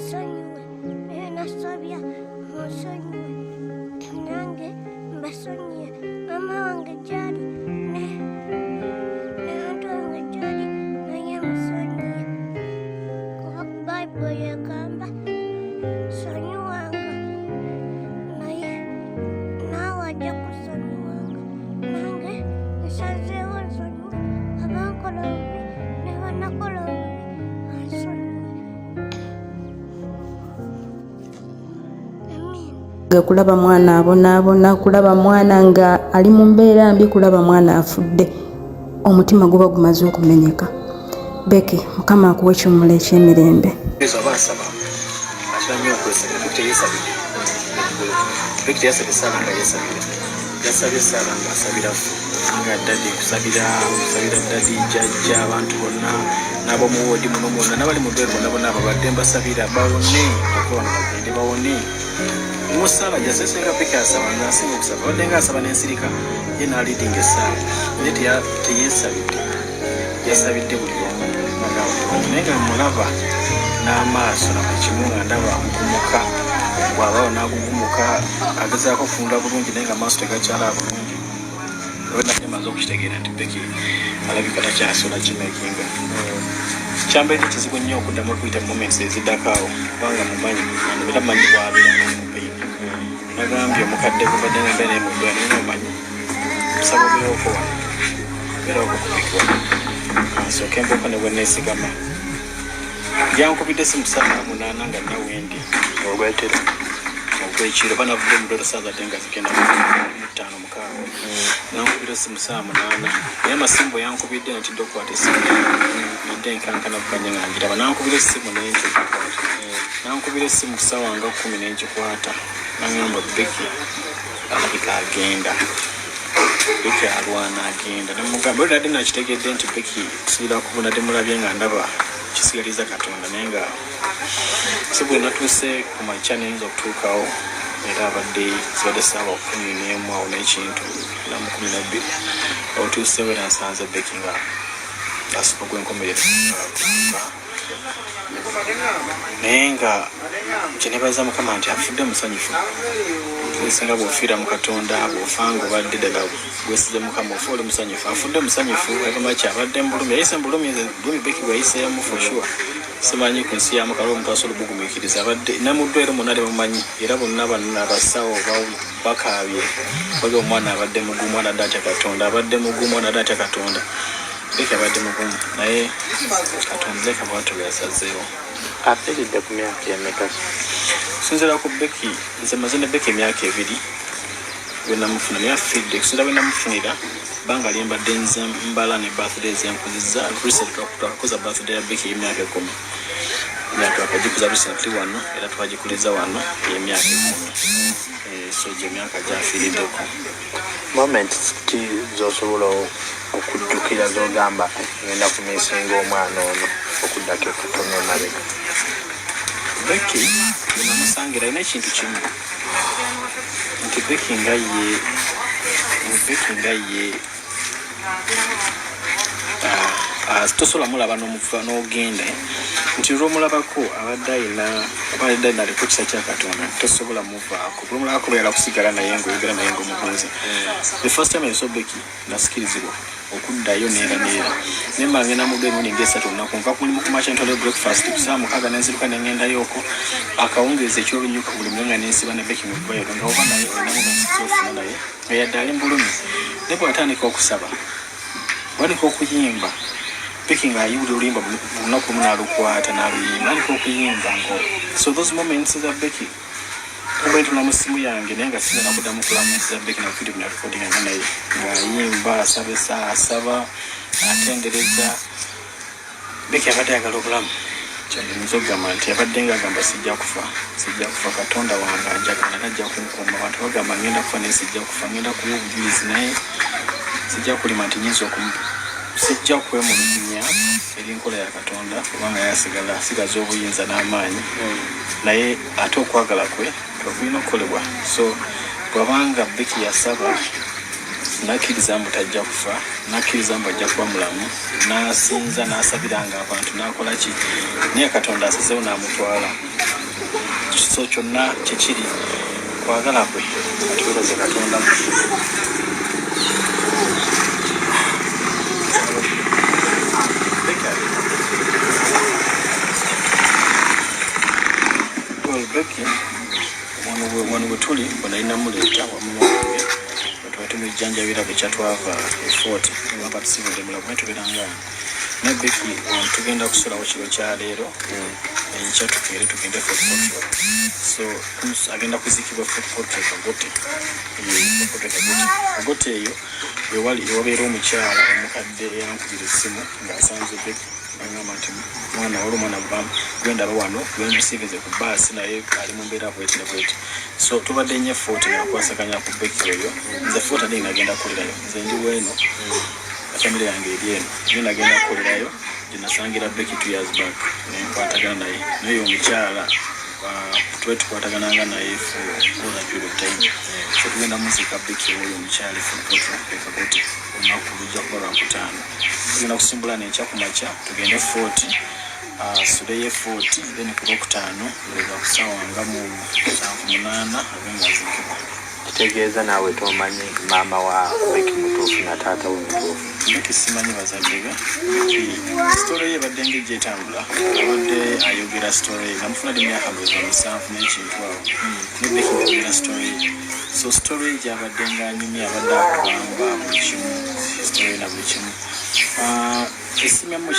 Ansonyiwe nasobya, munsonyiwe, nange mbasonyiye. Mama wange gyali ne anti wange gyali, naye musonyiye, kuba Bayibuli egamba sonyiwanga, naye naawe ajja kusonyiwanga. Nange nsazeewo nsonyiwe abankola obubi ne banakola obubi, ansonyiwe. Amin. Nga kulaba mwana abonaabona, kulaba mwana nga ali mu mbeera mbi, kulaba mwana afudde, omutima guba gumaze okumenyeka. Becky, Mukama akuwa ekiwummulo eky'emirembe. Yesu aba asaba, atera nnyo okwesabira. Becky teyesabidde eggulo. Becky teyasabye essaala nga yeesabira, yasabye essaala nga asabira ffe, nga daddy, kusabira, kusabira daddy, jjajja, abantu bonna n'ab'omuwoodi muno mwonna n'abali mu ddwaliro bonna bonna ababadde mbasabira bawone, bave wano bagende bawone. Mu ssaala gyasesenga Becky asaba nga asinga okusaba, abadde nga asaba n'ensirika ye n'aleadinga essaala, naye teyeesabidde, yasabidde buli omu naye nga mulaba n'amaaso na buli kimu, nga ndaba agugumuka, bw'abaawo n'agugumuka, agezaako okufunda bulungi, naye nga amaaso tegakyala bulungi. Oba nabadde maze okukitegeera nti Becky alabika takyasobola kimakinga. Kyambaire kizibu nnyo okuddamu okuyita mu moments eziddako awo, kubanga mumanyi era manyi bw'abeera nga mu pain. Nagambye omukadde gubadde nga mbeera naye mu ddwaliro, naye omanyi nsaba obeeroko wano, obeeroko ku Becky wano, nsooke mbuuka ne bwe neesigama. Yankubidde simu 8:30 nga nawendi Ogwekiro? Ogwekiro, oba navudde mu ddwaliro saa zadde nga zigenda mu 5, 6. Nankubira esimu 8:30, naye amasimu bwe yankubidde natidde okukwata esimu, nadde nkankana bukanye nga ngiraba. Nankubira esimu naye nti okukwata, nankubira esimu ku ssaawa nga 10 nengikwata, nagamba Becky alabika agenda, Becky alwana agenda. Nemugamba oli nadde nakitegedde nti Becky kusigala kubu nadde mulabye nga ndaba kisigaliza Katonda, naye nga si bwe natuuse ku makya neyinza okutuukawo, era abadde zibadde 11:00 awo n'ekintu namu 12 otuusewo, era nsanze Becky nga asuka ogw'enkomerero, naye nga kyenebaza Mukama nti afudde musanyufu. Esinga bw'ofiira mu Katonda, bw'ofanga obadde ddala gwesize Mukama, ofa oli musanyufu. Afudde musanyufu. Ebamaki abadde mu bulumi, yayise mu bulumi, bulumi Becky bweyayiseemu for sure simanyi ku nsi ya mukalo omuntu asobola obugumiikiriza. Abadde namuddwaliro mwonna tebamumanyi, era bonna bano abasawo bakaabye wali omwana abadde mugumu, anadde atya Katonda, abadde mugumu, anadde atya Katonda. Becky abadde mugumu, naye Katonda leka bwatyo bwe yasazeewo. Afiiridde ku myaka emeka? Kusinziira ku Becky, nze maze ne Becky emyaka 2 lwenamufuna, naye afiiridde kusinziira bwe namufunira bbanga lyembadde nze mbala ne birthday zenkuzizza. Recent twakuza birthday ya Becky ey'emyaka 10, twakagikuza recently wano, era twagikuliza wano ey'emyaka 10. So gye myaka gyafiiriddeko. Moment ki zosobola okujjukira zogamba ngenda kumissinga omwana ono, okuddako ekatono emabega? Becky bwenamusangira alina ekintu kimu nti Becky nga ye tosobola mulaba n'omuva n'ogenda, nti lwomulabako abadde ayina oba abadde ayina aliko kisa kya Katonda, tosobola muvaako. Lwomulabako oyagala kusigala naye ngaoyogera naye ngaomugunza. The first time I saw Becky, nasikirizibwa okuddayo neera neera, nemba ngenda mu emirundi ngaesatu olunaku. Nva ku mulimu kumakya, ntwala breakfast ku 6:00, nenziruka nengendayooko akawungeezi ekyolunyuka buli mwe nga nensiba ne Becky mu ddwaliro, nga oba naye olinamu nsiza ofuna naye nga yadde ali mu bulumi. Naye bwatandika okusaba, bwatandika okuyimba, Becky ng'ayiwulira oluyimba lunaku lumu n'alukwata n'aluyimba, atandika okuyimba ngo. So those moments za Becky oba ntula mu ssimu yange, naye nga sinza nakuddamu kulamusiza Becky na video na recording nga naye ng'ayimba, asaba essaawa, asaba, atendereza. Becky abadde ayagala obulamu. Kyanyinza okugamba nti abadde nga agamba, "Sijja kufa, sijja kufa, Katonda wange anjagala naye ajja kunkuuma. Abantu bagamba ngenda kufa, naye sijja kufa, ngenda kuwa obujulizi, naye sijja kulima nti nyinza okumu, sijja kwemulugunya eri nkola ya Katonda, kubanga yasigala asigaza obuyinza n'amaanyi, naye ate okwagala kwe kwekulina okukolebwa." So bwabanga Becky yasaba nakkiriza mbu tajja kufa, nakkiriza mbu ajja kuba mulamu, n'asinza n'asabiranga abantu n'akola ki, naye Katonda asazeewo n'amutwala. So kyonna kyekiri kwagala kwe atwebaze Katonda. Well, Becky, wano we tuli bwe nali namuleeta wamu n'owange bwe twali tumujjanjabira bwe kyatwava e Fort, ngamba tusibudde mulamu naye tubeera nga naye Becky wano tugenda kusulawo kiro kya leero, enkya tukeere tugende Fort Portal. So agenda kuziikibwa Fort Portal Kagote. Fort Portal Kagote, Kagote eyo wewali ewabeera omukyala omukadde eyankubira essimu ng'asanze Becky, agamba nti mwana wali omwana gwendaba wano gwemusiivize ku baasi naye ali mu mbeera bweti ne bweti. So tubadde nnyo Fort nga ku Becky oyo. Nze Fort ate nagenda kukolerayo, nze ndi weeno, famire yange eri eno, naye nagenda kukolerayo gye nasangira Becky 2 years back nenkwatagana naye. Naye omukyala tuba tukwatagananga naye for all that period of time. So tugenda muziika Becky oyo omukyala e Fort Portal e Kagote olunaku lujja kuba Lwakutaano. Tugenda kusimbula nenkya ku makya tugende Fort, asuleyo Fort, then ku Lwokutaano lweza ku ssaawa nga mu 7 8 abe nga aziikibwa. Kitegeeza naawe tomanyi maama wa Becky mutuufu na taata we mutuufu? Becky simanyi bazadde be. Becky story ye ebadde ngejja etambula, abadde ayogera story ye namufuna di myaka ndowooza 7 n'ekintu awo, ne Becky ngayogera story ye. So story ye gyabadde ng'anyumya abadde akugamba buli kimu, story na buli kimu. Esimu yamu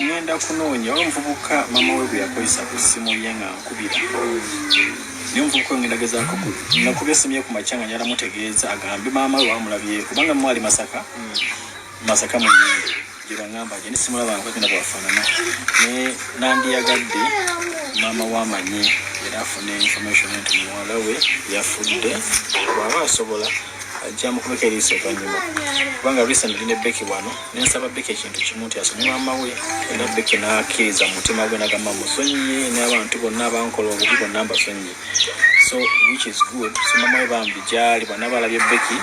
ngenda kunoonya, waliwo omuvubuka maama we gwe yakozesa ku ssimu ye nga nkubira, naye omuvubuka oyo ngenda gezaako nakubya essimu ye ku makya nga njala mutegeeza agambe maama we wamulabye, kubanga mwali Masaka, Masaka mu Nyendo gye baŋŋamba gye nisimulaba nkwegenda bwafaanana. Naye nandiyagadde maama wamanye era afune information nti muwala we yafudde. Bw'aba asobola ajja mukubeko eriiso oluvannyuma, kubanga recently ne Becky wano nensaba Becky ekintu kimu nti asonyiwe maama we, era Becky n'akkiriza mu mutima gwe nagamba musonyiye n'abantu bonna abankola obubi bonna mbasonyiye, so which is good. So maama we bambi gyali bw'anaaba alabye Becky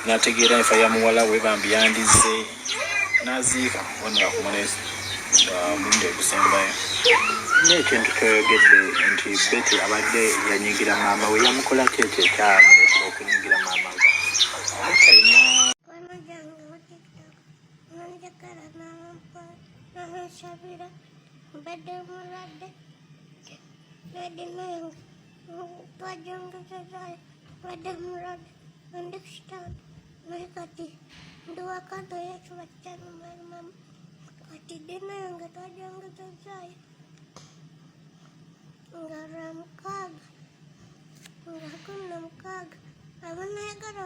n'ategeera enfa ya muwala we, bambi yandize n'aziika wano akumale omulundi ogusembayo. N'ekintu kyoyogedde nti Betty abadde yanyigira maama we, yamukolako ekyo ekyamuleetera okunyigira maama we? Mikwano gyange wa TikTok nanjagala nansabira, mbadde mulwadde nadinange twajongezezaayo, mbadde mulwadde ndi ku kitanda naye kati ndi waka naye ekiba kyanuma. Kati dinner yange twajongezezaayo nga Lwamukaaga nga 16. Abanayagala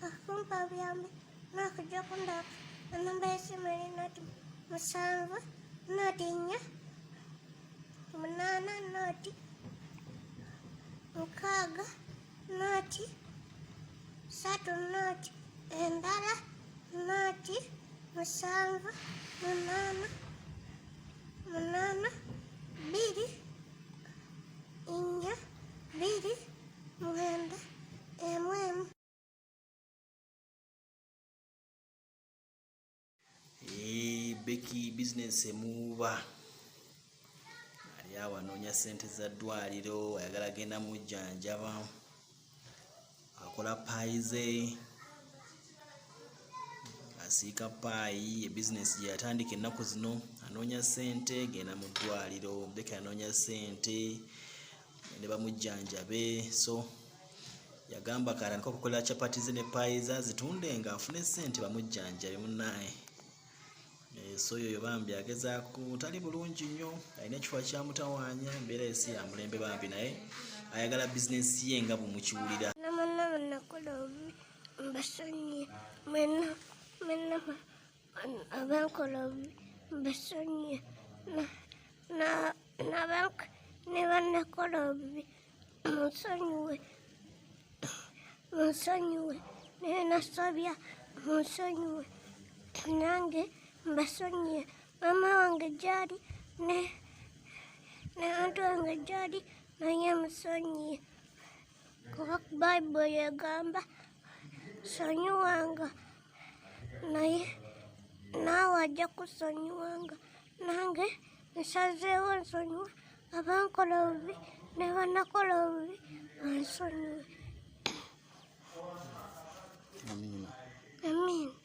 okumpa obuyambi n'okujja kundaba, enamba y'essimu eri 0 7 0 4 8 0 6 0 3 0 endala 0 7 8 8 2 4 2 9 1 1. Becky bizinesi emuwuba, ali awo anoonya ssente za ddwaliro, ayagala genda mujjanjaba, akola pie ze, asiika pie, ebizinesi gye yatandika ennaku zino. Anoonya ssente genda mu ddwaliro. Becky anoonya ssente ne bamujjanjabe, so yagamba katandika okukolera chapati ze ne pie ze azitunde nga afune ssente bamujjanjabe munnaye. So yoyo bambi agezaako, tali bulungi nnyo, alina ekifuba kyamutawaanya, embeera esi ya mulembe bambi, naye ayagala bizinesi ye nga bwemukiwulira. Namanama nakola obubi mbasonyiye mwena mwena abankola obubi mbasonyiye ne banakola obubi munsonyiwe, munsonyiwe, naye nasobya munsonyiwe, nange mbasonyiye. Maama wange gyali ne anti wange gyali naye musonyiye, kuba Bayibuli egamba sonyiwanga naye naawe ajja kusonyiwanga. Nange nsazeewo nsonyiwa abankola obubi. Ne banakola obubi bansonyiwe. Amiina. Amiina.